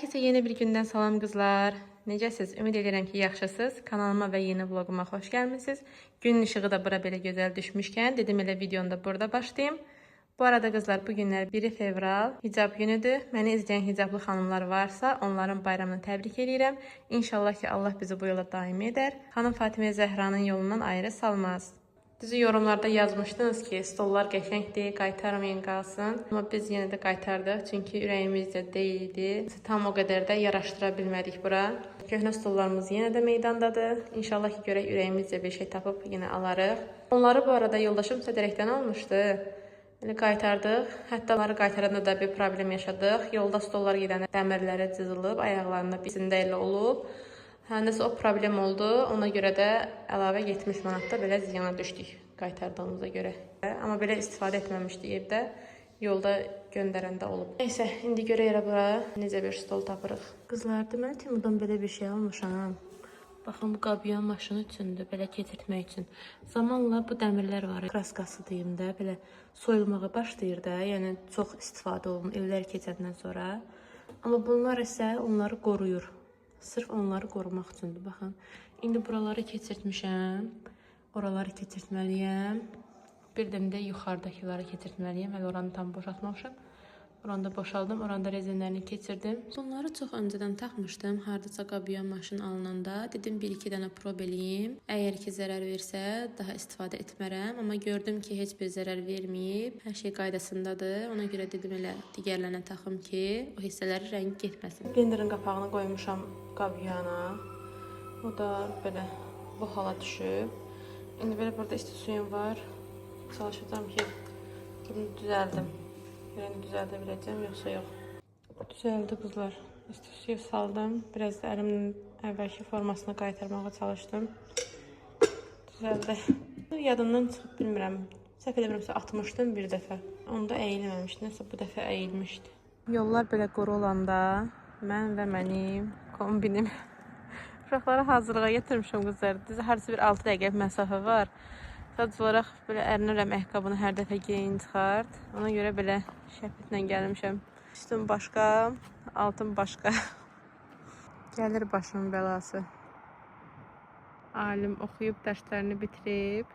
Herkese yeni bir gündən salam qızlar. Necəsiz? Ümid edirəm ki, yaxşısınız. Kanalıma və yeni vloguma xoş gəlmisiniz. Günün işığı da bura belə gözəl düşmüşkən, dedim elə videonu da burada başlayayım. Bu arada qızlar, bu günlər 1 fevral hicab günüdür. Məni izləyən hicablı xanımlar varsa, onların bayramını təbrik edirəm. İnşallah ki, Allah bizi bu yola daimi edər. Xanım Fatimə Zəhranın yolundan ayrı salmaz. Düzü yorumlarda yazmışdınız ki, stollar qəşəngdir, qaytarmayın qalsın. Amma biz yenə də qaytardıq, çünki ürəyimizdə deyildi. Tam o qədər də yaraşdıra bilmədik bura. Köhnə stollarımız yenə də meydandadır. İnşallah ki, görək ürəyimizcə bir şey tapıb yenə alarıq. Onları bu arada yoldaşım Sədərəkdən almışdı. Elə qaytardıq. Hətta onları qaytaranda da bir problem yaşadıq. Yolda stollar gedəndə dəmirləri cızılıb, ayaqlarında birisində elə olub. Hə, nəsə o problem oldu. Ona görə də əlavə 70 manatda belə ziyana düşdük qaytardığımıza görə. Amma belə istifadə etməmişdik evdə. Yolda göndərəndə olub. Neysə, indi görək elə bura necə bir stol tapırıq. Qızlar, deməli Temudan belə bir şey almışam. Baxın, bu qabyan maşını üçündür, belə keçirtmək üçün. Zamanla bu dəmirlər var, kraskası deyim də, belə soyulmağa başlayır da, yəni çox istifadə olunur illər keçəndən sonra. Amma bunlar isə onları qoruyur. Sırf onları qorumaq üçündür, baxın. İndi buraları keçirtmişəm, oraları keçirtməliyəm. Bir dəm də yuxarıdakıları keçirtməliyəm. Hələ oranı tam boşaltmamışam. Oranı da boşaldım, oranı da rezinlərini keçirdim. Bunları çox öncədən taxmışdım. Hardasa qabıya maşın alınanda dedim 1-2 dənə prob eləyim. Əgər ki zərər versə daha istifadə etmərəm. Amma gördüm ki heç bir zərər verməyib. Hər şey qaydasındadır. Ona görə dedim elə digərlərinə taxım ki o hissələri rəngi getməsin. Blenderin qapağını qoymuşam qabıyana. O da belə bu hala düşüb. İndi belə burada isti suyum var. Çalışacağım ki bunu düzəldim. Görən düzəldə biləcəm yoxsa yox. Düzəldi qızlar. İsti suya saldım. Biraz da əlimin əvvəlki formasına qaytarmağa çalışdım. Düzəldi. Yadımdan çıxıb bilmirəm. Səhv eləmirəmsə atmışdım bir dəfə. Onda əyilməmişdi. Nəsə bu dəfə əyilmişdi. Yollar belə quru olanda mən və mənim kombinim uşaqları hazırlığa getirmişəm qızlar. Düzü hardasa bir 6 dəqiqə məsafə var. Sadəcə olaraq belə ərinirəm ayaqqabını hər dəfə geyin çıxart. Ona görə belə şəpitlə gəlmişəm. Üstüm başqa, altım başqa. Gəlir başımın bəlası. Alim oxuyub dərslərini bitirib.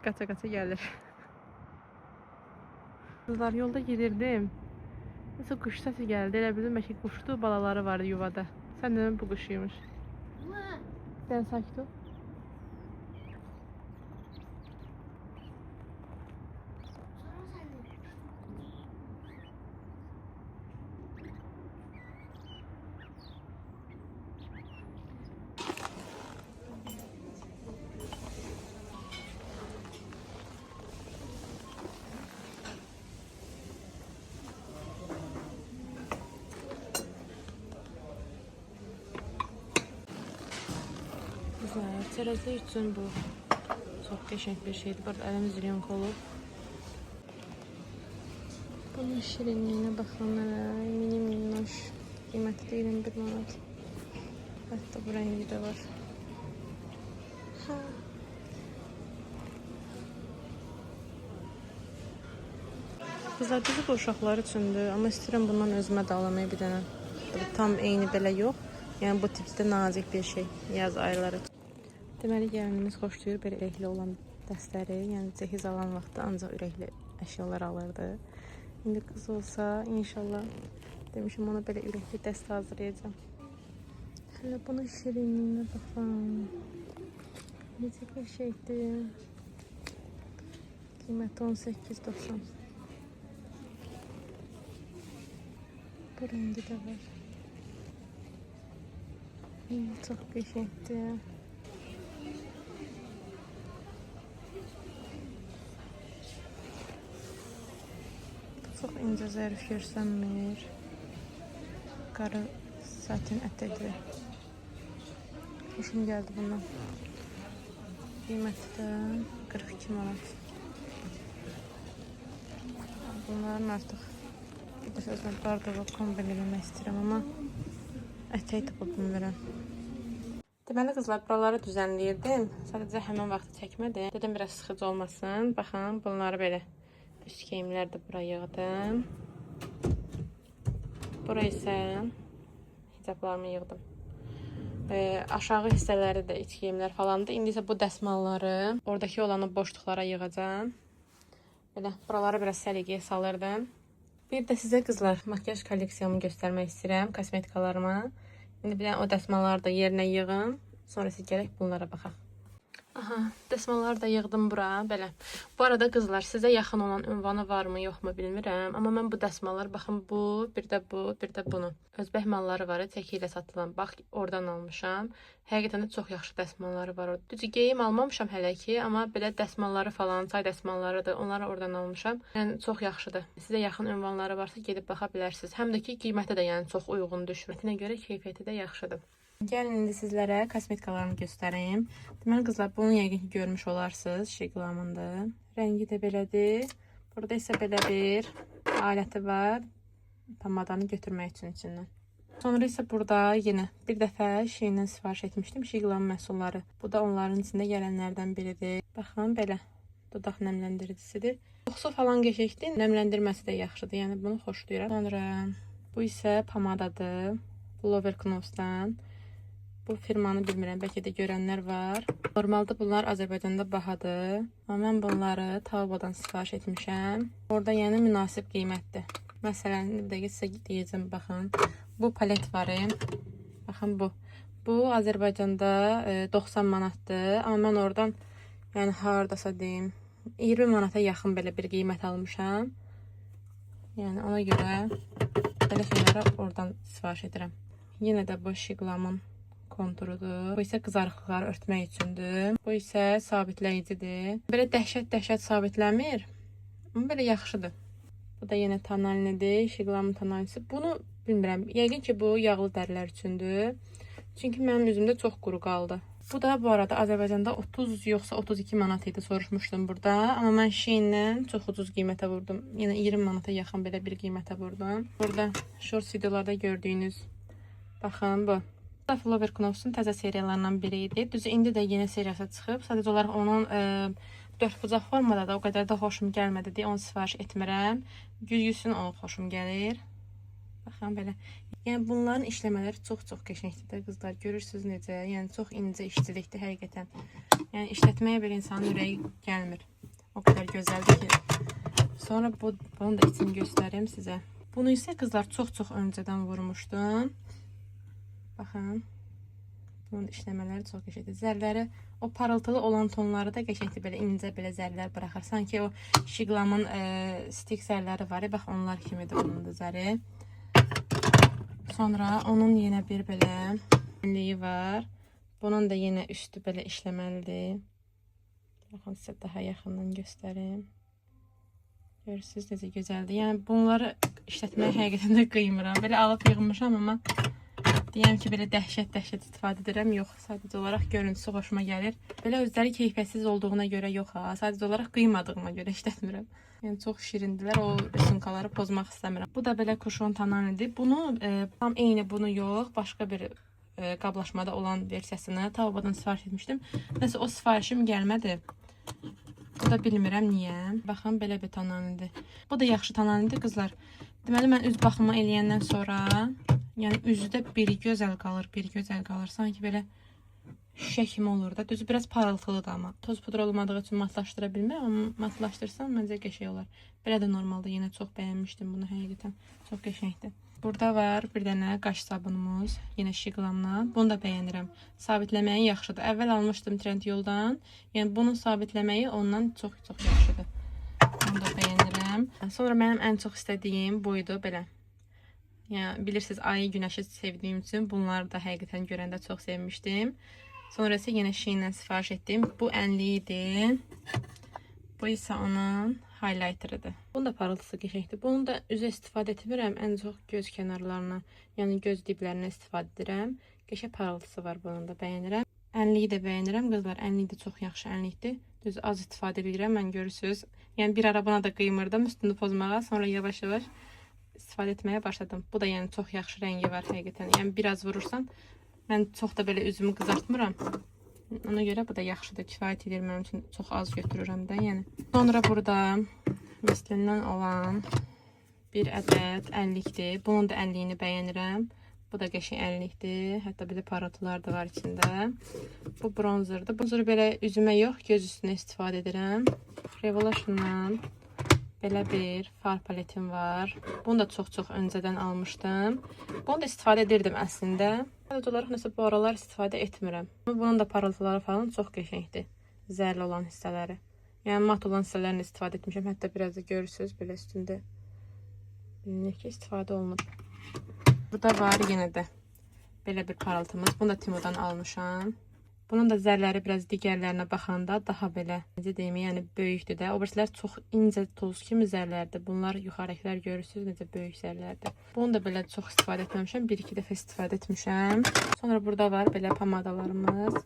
Qaça-qaça gəlir. Qızlar, yolda gedirdim. Nəsə quş səsi gəldi. Elə bildim bəlkə quşdu, balaları vardı yuvada. Sən demə bu quşuymuş. Bir dənə sakit ol. Qızlar, çərəzlik üçün bu çox qəşəng bir şeydir. Bu arada əlim zilyonka olub. Bunun şirinliyinə baxın hələ. Mini minnoş. Qiyməti də 21 manat. Hətta bu rəngi də var. Ha. Qızlar, düzü bu uşaqlar üçündür. Amma istəyirəm bundan özümə də alamayı bir dənə. Bu tam eyni belə yox. Yəni bu tipdə nazik bir şey yaz ayları üçün. Deməli gəlinimiz xoşlayır belə ürəkli olan dəstəri. Yəni cehiz alan vaxtı ancaq ürəkli əşyalar alırdı. İndi qız olsa inşallah demişim ona belə ürəkli dəstə hazırlayacağam. Hələ bunun şirinliyinə baxın. Necə qəşəngdir. Qiyməti 18,90. Bu rəngi də var. Çox qəşəngdir. Çox incə zərif görsənmir. Qarı satin ətəkli. Xoşum gəldi bundan. Qiyməti də 42 manat. Bunların artıq bir dəfə özümə qardalı kombin eləmək istəyirəm, amma ətək tapa bilmirəm. Deməli qızlar, buraları düzənləyirdim. Sadəcə həmin vaxtı çəkmədim. Dedim biraz sıxıcı olmasın. Baxın, bunları belə üst geyimlər də bura yığdım. Bura isə hicablarımı yığdım. Aşağı hissələri də iç geyimlər falandır. İndi isə bu dəsmalları oradakı olanı boşluqlara yığacağam. Belə buraları biraz səliqəyə salırdım. Bir də sizə qızlar makyaj kolleksiyamı göstərmək istəyirəm, kosmetikalarımı. İndi bir dənə o dəsmalları da yerinə yığım. Sonra isə gələk bunlara baxaq. Aha, dəsmalları da yığdım bura, belə. Bu arada qızlar, sizə yaxın olan ünvanı varmı, yoxmu bilmirəm. Amma mən bu dəsmallar, baxın bu, bir də bu, bir də bunu. Özbək malları var, çəki ilə satılan. Bax, oradan almışam. Həqiqətən də çox yaxşı dəsmalları var orada. Düzü geyim almamışam hələ ki, amma belə dəsmalları falan, çay dəsmalları da onları oradan almışam. Yəni çox yaxşıdır. Sizə yaxın ünvanları varsa gedib baxa bilərsiniz. Həm də ki qiyməti də yəni çox uyğun düşür. Qiymətinə görə keyfiyyəti də yaxşıdır. Gəlin indi sizlərə kosmetikalarımı göstərim. Deməli qızlar, bunu yəqin ki görmüş olarsınız. Şeglamındır. Rəngi də belədir. Burada isə belə bir aləti var. Pomadanı götürmək üçün içindən. Sonra isə burada yenə bir dəfə Shein-dən sifariş etmişdim. Şeglam məhsulları. Bu da onların içində gələnlərdən biridir. Baxın belə dodaq nəmləndiricisidir. Qoxusu falan qəşəngdir. Nəmləndirməsi də yaxşıdır. Yəni bunu xoşlayıram. Sonra bu isə pomadadır. Lover Knops'dan. Bu firmanı bilmirəm, bəlkə də görənlər var. Normalda bunlar Azərbaycanda bahadır. Amma mən bunları Taobadan sifariş etmişəm. Orada yəni münasib qiymətdir. Məsələn, bir dəqiqə sizə deyəcəm, baxın. Bu palet var. Baxın bu. Bu Azərbaycanda 90 manatdır. Amma mən oradan yəni hardasa deyim 20 manata yaxın belə bir qiymət almışam. Yəni ona görə belə şeyləri oradan sifariş edirəm. Yenə də bu Şiglamın konturudur. Bu isə qızarıqlıqları örtmək üçündür. Bu isə sabitləyicidir. Belə dəhşət-dəhşət sabitləmir. Amma belə yaxşıdır. Bu da yenə tonalnidir. Şiglamın tonalnisi. Bunu bilmirəm. Yəqin ki bu yağlı dərilər üçündür. Çünki mənim üzümdə çox quru qaldı. Bu da bu arada Azərbaycanda 30 yoxsa 32 manat idi soruşmuşdum burada. Amma mən Shein-dən çox ucuz qiymətə vurdum. Yəni 20 manata yaxın belə bir qiymətə vurdum. Burada short videolarda gördüyünüz baxın bu. Bu da Flower Knops'un təzə seriyalarından biri idi. Düzü indi də yeni seriyası çıxıb. Sadəcə olaraq onun dördbucaq formada da o qədər də xoşum gəlmədi deyə onu sifariş etmirəm. Güzgüsünün onu xoşum gəlir. Baxın belə. Yəni bunların işləmələri çox-çox qəşəngdir də qızlar. Görürsüz necə? Yəni çox incə işçilikdir həqiqətən. Yəni işlətməyə bir insanın ürəyi gəlmir. O qədər gözəldir ki. Sonra bunu da içini göstərim sizə. Bunu isə qızlar çox-çox öncədən vurmuşdum. Baxın. Bunun işləmələri çox qəşəngdir. Zərləri, o parıltılı olan tonları da qəşəngdir. Belə incə belə zərlər buraxır. Sanki o Şiglamın stik zərləri var. Bax onlar kimidir bunun da zəri. Sonra onun yenə bir belə önlüyü var. Bunun da yenə üstü belə işləməlidir. Baxın sizə daha yaxından göstərim. Görürsünüz necə gözəldir. Yəni bunları işlətməyə həqiqətən də qıymıram. Belə alıb yığmışam amma deyəm ki, belə dəhşət-dəhşət istifadə edirəm. Yox, sadəcə olaraq görüntüsü xoşuma gəlir. Belə özləri keyfiyyətsiz olduğuna görə yox ha, sadəcə olaraq qıymadığıma görə işlətmirəm. Yəni çox şirindirlər. O rüsunkaları pozmaq istəmirəm. Bu da belə kuşon tonalidir. Bunu tam eyni bunu yox, başqa bir qablaşmada olan versiyasını Taobadan sifariş etmişdim. Nəsə o sifarişim gəlmədi. Bu da bilmirəm niyə. Baxın belə bir tonalidir. Bu da yaxşı tonalidir qızlar. Deməli mən üz baxımı eləyəndən sonra, yəni üzdə bir gözəl qalır, bir gözəl qalır. Sanki belə şüşə kimi olur da. Düzü biraz parıltılıdır amma. Toz pudra olmadığı üçün matlaşdıra bilmirəm, amma matlaşdırsam məncə qəşəng olar. Belə də normalda yenə çox bəyənmişdim bunu həqiqətən. Çox qəşəngdir. Burada var bir dənə qaş sabunumuz, yenə Şiglamdan. Bunu da bəyənirəm. Sabitləməyi yaxşıdır. Əvvəl almışdım Trendyoldan. Yəni bunun sabitləməyi ondan çox-çox yaxşıdır. Bunu da bəyənirəm. Sonra mənim ən çox istədiyim bu idi belə. Yəni bilirsiniz, ayı günəşi sevdiyim üçün bunları da həqiqətən görəndə çox sevmişdim. Sonra isə yenə Shein-dən sifariş etdim. Bu ənliyi idi. Bu isə onun highlighterıdır. Bunun da parıltısı qəşəngdir. Bunu da üzə istifadə etmirəm. Ən çox göz kənarlarına, yəni göz diblərinə istifadə edirəm. Qəşəng parıltısı var bunun da, bəyənirəm. Ənliyi də bəyənirəm qızlar. Ənlik də çox yaxşı ənlikdir. Düz az istifadə edirəm mən görürsüz. Yəni bir ara buna da qıymırdım üstünü pozmağa. Sonra yavaş-yavaş istifadə etməyə başladım. Bu da yəni çox yaxşı rəngi var həqiqətən. Yəni biraz vurursan, mən çox da belə üzümü qızartmıram. Ona görə bu da yaxşıdır, kifayət edir mənim üçün. Çox az götürürəm də, yəni. Sonra burada Vaseline-dən olan Bir ədəd ənlikdir. Bunun da ənliyini bəyənirəm. Bu da qəşəng ənlikdir. Hətta belə parıltılar da var içində. Bu bronzerdir. Bronzeri belə üzümə yox, göz üstünə istifadə edirəm. Revolution'dan belə bir far paletim var. Bunu da çox-çox öncədən almışdım. Bunu da istifadə edirdim əslində. Sadəcə olaraq nəsə bu aralar istifadə etmirəm. Amma bunun da parıltıları falan çox qəşəngdir. Zərli olan hissələri. Yəni mat olan hissələrini istifadə etmişəm. Hətta biraz da görürsüz belə üstündə. Bilinir ki, istifadə olunub. Burada var yenə də belə bir parıltımız. Bunu da Timo'dan almışam. Bunun da zərləri biraz digərlərinə baxanda daha belə, necə deyim, yəni böyükdür də. O birislər çox incə toz kimi zərlərdir. Bunlar yuxarıdakılar görürsüz necə böyük zərlərdir. Bunu da belə çox istifadə etməmişəm. Bir-iki dəfə istifadə etmişəm. Sonra burada var belə pomadalarımız.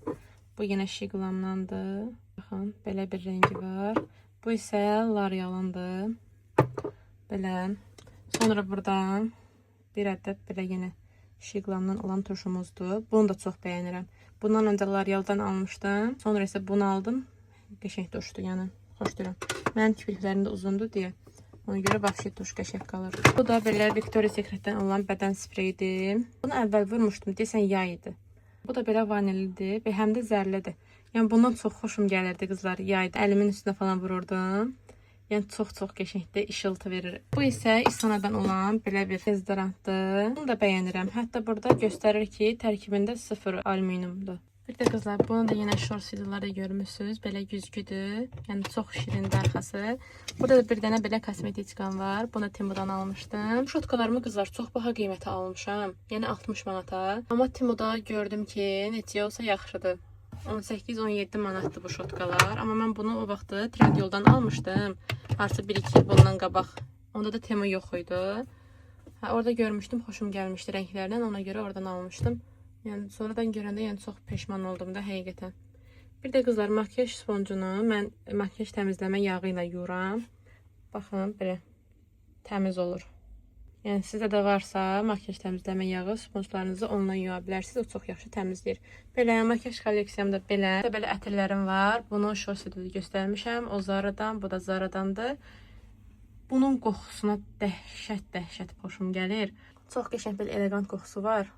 Bu yenə Shiglam'dandır. Baxın, belə bir rəngi var. Bu isə L'Oreal'ındır. Belə. Sonra burada bir ədəd belə yenə Shiglam'dan olan turşumuzdur. Bunu da çox bəyənirəm. Bundan öncə L'Oreal'dan almışdım. Sonra isə bunu aldım. Qəşəng turşudur, yəni xoşlayıram. Mənim kipriklərim də uzundur deyə. Ona görə vəbşi tuş qəşəng qalır. Bu da belə Victoria's Secret'dən olan bədən spreyidir. Bunu əvvəl vurmuşdum, deyəsən yay idi. Bu da belə vanillidir və həm də zərlidir. Yəni bundan çox xoşum gəlirdi qızlar. Yayda əlimin üstünə falan vururdum. Yəni çox-çox qəşəngdir, işıltı verir. Bu isə İsanadan olan belə bir dezodorantdır. Bunu da bəyənirəm. Hətta burada göstərir ki, tərkibində 0 alüminiumdur. Bir də qızlar, bunu da yenə short videolarda görmüsünüz. Belə güzgüdür. Yəni çox şirindir arxası. Burada da bir dənə belə kosmetiçkam var. Bunu Temu'dan almışdım. Şotkalarımı qızlar çox baha qiymətə almışam. Yəni 60 manata. Amma Temu'da gördüm ki, neçəyə olsa yaxşıdır. 18-17 manatdır bu şotkalar. Amma mən bunu o vaxtı Trendyoldan almışdım. Artıq 1-2 il bundan qabaq. Onda da Temu yox idi. Hə, orada görmüşdüm, xoşum gəlmişdi rənglərdən. Ona görə oradan almışdım. Yəni sonradan görəndə yəni çox peşman oldum da həqiqətən. Bir də qızlar makyaj sponcunu mən makyaj təmizləmə yağı ilə yuyuram. Baxın belə təmiz olur. Yəni sizdə də varsa makyaj təmizləmə yağı sponjlarınızı onunla yuya bilərsiniz. O çox yaxşı təmizləyir. Belə makyaj kolleksiyamda belə belə ətirlərim var. Bunu short videoda göstərmişəm. O Zara'dan, bu da Zara'dandır. Bunun qoxusuna dəhşət xoşum gəlir. Çox qəşəng belə elegant qoxusu var.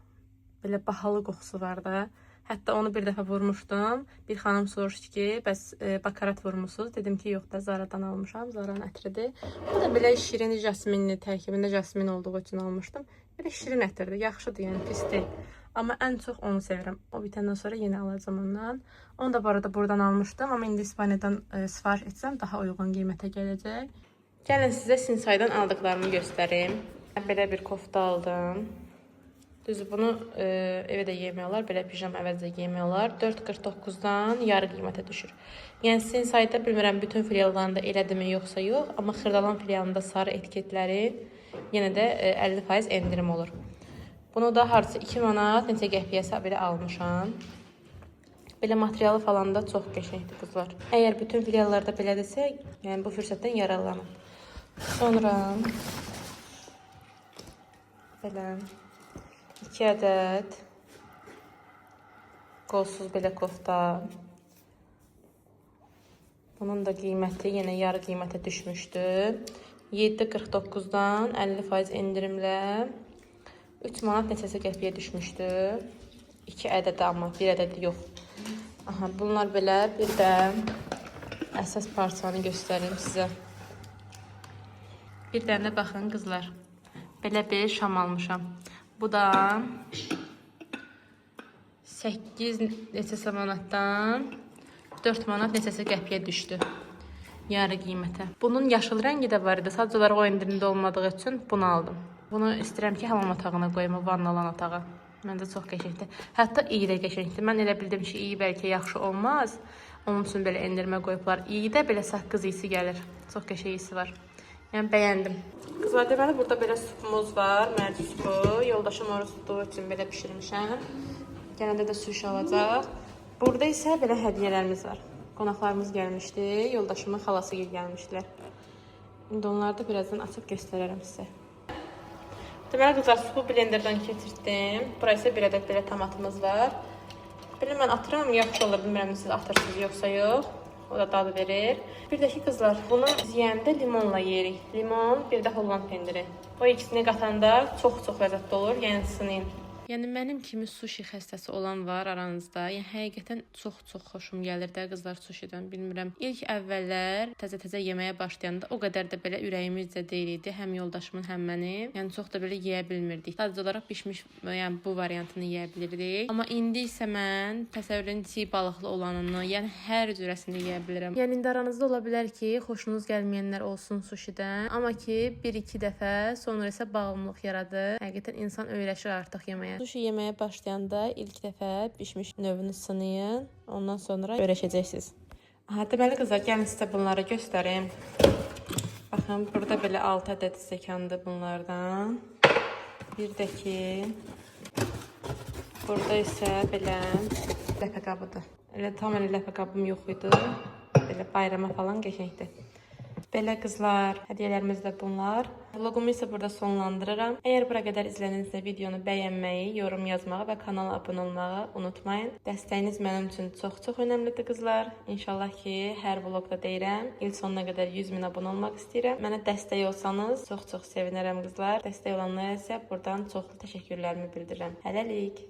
Belə bahalı qoxusu var da. Hətta onu bir dəfə vurmuşdum. Bir xanım soruşdu ki, bəs bakarat vurmusunuz? Dedim ki, yox da Zara'dan almışam. Zara'nın ətridir. Bu da belə şirin jasminli, tərkibində jasmin olduğu üçün almışdım. Belə şirin ətirdir. Yaxşıdır, yəni pis deyil. Amma ən çox onu sevirəm. O bitəndən sonra yenə alacağam ondan. Onu da bu arada buradan almışdım. Amma indi İspaniyadan sifariş etsəm daha uyğun qiymətə gələcək. Gəlin sizə Sinsaydan aldıqlarımı göstərim. Belə bir kofta aldım. Düzdür, bunu evə də geymək olar, belə pijam əvəzə geymək olar. 4.49-dan yarı qiymətə düşür. Yəni Sinsayda bilmirəm bütün filiallarında elədimi yoxsa yox, amma Xırdalan filialında sarı etiketləri yenə də 50% endirim olur. Bunu da hardasa 2 manat neçə qəpiyəsə belə almışam. Belə materialı falan da çox qəşəngdir qızlar. Əgər bütün filiallarda belədirsə, yəni bu fürsətdən yararlanın. Sonra belə 2 ədəd qolsuz belə kofta. Bunun da qiyməti yenə yarı qiymətə düşmüşdü. 7.49-dan 50% endirimlə 3 manat neçəsə qəpiyə düşmüşdü. 2 ədəd amma bir ədədi yox. Aha, bunlar belə. Bir də əsas parçanı göstərim sizə. Bir dənə baxın qızlar. Belə bir şam almışam. Bu da 8 neçəsə manatdan 4 manat neçəsə qəpiyə düşdü. Yarı qiymətə. Bunun yaşıl rəngi də var idi. Sadəcə olaraq o endirimdə olmadığı üçün bunu aldım. Bunu istəyirəm ki, hamam otağına qoyum, o vanna olan otağa. Məncə çox qəşəngdir. Hətta iyi də qəşəngdir. Mən elə bildim ki, iyi bəlkə yaxşı olmaz. Onun üçün belə endirimə qoyublar. İyi də belə saqqız iyisi gəlir. Çox qəşəng iyisi var. Yəni bəyəndim. Qızlar, deməli burada belə supumuz var, mərci supu. Yoldaşım oruç tutduğu üçün belə bişirmişəm. Gələndə də suşi alacaq. Burada isə belə hədiyyələrimiz var. Qonaqlarımız gəlmişdi. Yoldaşımın xalası gəlmişdilər. İndi onları da birazdan açıb göstərərəm sizə. Deməli qızlar, supu blenderdan keçirtdim. Bura isə bir ədəd belə tomatımız var. Belə mən atıram, yaxşı olur. Bilmirəm siz atırsınız yoxsa yox. O da dad verir. Bir də ki qızlar, bunu biz yeyəndə limonla yeyirik. Limon, bir də Holland pendiri. O ikisini qatanda çox-çox ləzzətli olur. Yəni sınayın. Yəni mənim kimi suşi xəstəsi olan var aranızda. Yəni həqiqətən çox-çox xoşum gəlir də qızlar suşidən, bilmirəm. İlk əvvəllər təzə-təzə yeməyə başlayanda o qədər də belə ürəyimizcə deyil idi, həm yoldaşımın, həm mənim. Yəni çox da belə yeyə bilmirdik. Sadəcə olaraq bişmiş, yəni bu variantını yeyə bilirdik. Amma indi isə mən təsəvvür edin çiğ balıqlı olanını, yəni hər cürəsini yeyə bilirəm. Yəni indi aranızda ola bilər ki, xoşunuz gəlməyənlər olsun suşidən, amma ki 1-2 dəfə sonra isə bağımlılıq yaradır. Həqiqətən insan öyrəşir artıq yeməyə. Suşi yeməyə başlayanda ilk dəfə bişmiş növünü sınayın, ondan sonra öyrəşəcəksiniz. Aha, deməli qızlar, gəlin sizə bunları göstərim. Baxın, burada belə 6 ədəd stəkandır bunlardan. Bir də ki, burada isə belə ləpə qabıdır. Elə tam elə ləpə qabım yox idi. Belə bayrama falan qəşəngdir. Belə qızlar, hədiyyələrimiz də bunlar. Vlogumu isə burada sonlandırıram. Əgər bura qədər izlədinizsə videonu bəyənməyi, yorum yazmağı və kanala abunə olmağı unutmayın. Dəstəyiniz mənim üçün çox-çox önəmlidir qızlar. İnşallah ki, hər vloqda deyirəm, il sonuna qədər 100 min abunə olmaq istəyirəm. Mənə dəstək olsanız çox-çox sevinərəm qızlar. Dəstək olanlara isə buradan çoxlu təşəkkürlərimi bildirirəm. Hələlik.